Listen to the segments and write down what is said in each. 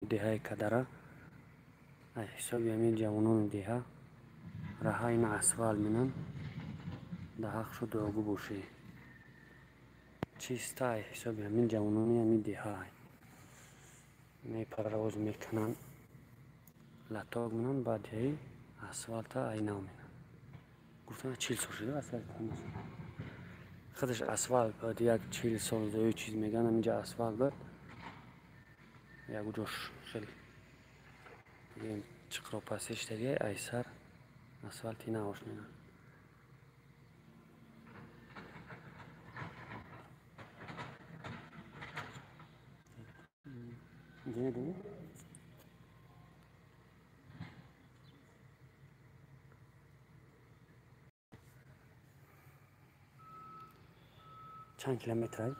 Деҳаи Кадара аз ҳисоби ҳамин ҷавонони деҳа раҳа ина асфалт менанд. Дар ҳақшу дуогӯ бошед. Чиста аз ҳисоби ҳамин ҷавонони ҳамин деҳа мепарвоз мекунанд, латок менанд, баъд ҳай асфалта ай нав менанд. Гуфтанд 40 сол шуда асфалт худаш асфалт баъд як 40 сол зои чиз мегӯянд, ҳаминҷа асфалт буд. Як ҷош хеле чиқро пасиштаги айсар асфалти навош менанд. Чанд километр ай?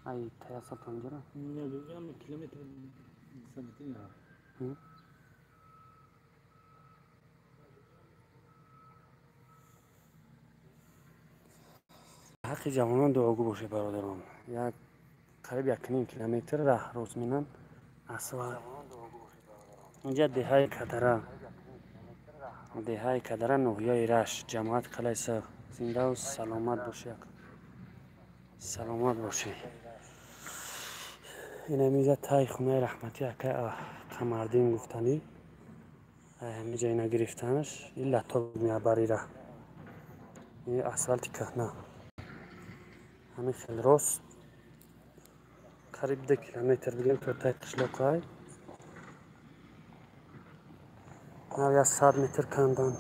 Ай таяса панҷара? Километр. Ҳаққи ҷавонон дуогӯ бошед, бародарон. Як қариб 1,5 километр раҳ рост менанд асфалт. Инҷа деҳаи Кадара. Деҳаи Кадара, ноҳияи Рашт, ҷамоат Қалъаи Сурх. Зиндаву саломат бошед. Саломат бошед. Ин ҳаминҷа таи хонаи раҳматӣ акай Қамардин гуфтанӣ. Ҳаминҷа ина гирифтанаш, ин латок меабари раҳ. Ин асфалти кӯҳна. Ҳамин хел рост қариб 2 километр бигем то таи қишлоқай. Нав як 100 метр кандан.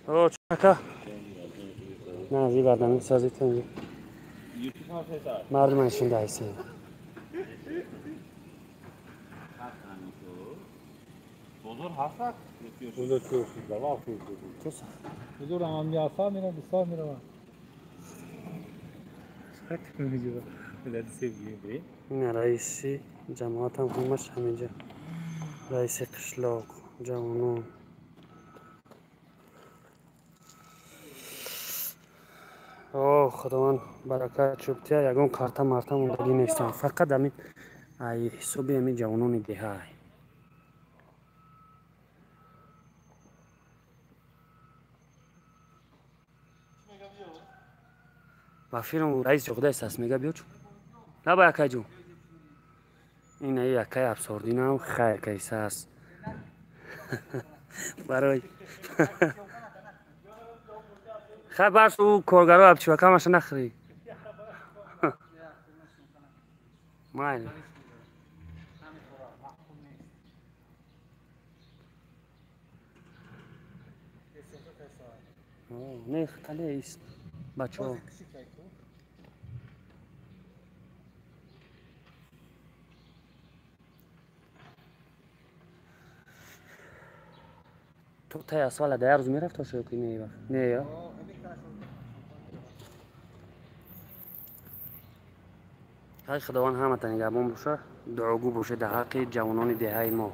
О, чака? На, зи бардам сазитон. Мардум шунда ҳастед. Бозор ҳаст? Бозор чӣ? Бозор ҳам яса мерам, бисар мерам. Ин раиси ҷамоатам ҳамаш ҳаминҷа. Раиси қишлоқ, ҷавонон. О, Худованд баракат чӯбтия, ягон карта марта мондагӣ нестам. Фақат ҳамин ай ҳисоби ҳамин ҷавонони деҳа. Ба фирм раис ҷоғдаест аст, мега биё чу. Наба якай ҷу. Ин ай якай абсординам хайр кайса аст. Барои хай барс ӯ коргаро абчива камаша нахӯрӣ. Майли. Не, қале ист бачаҳо. То таи асфалта дар як рӯз мерафт то шоки не вақт? Не ё? Ҳаққи Худованд ҳамата нигаҳбон боша, дуогӯ бошед дар ҳаққи ҷавонони деҳаи мо.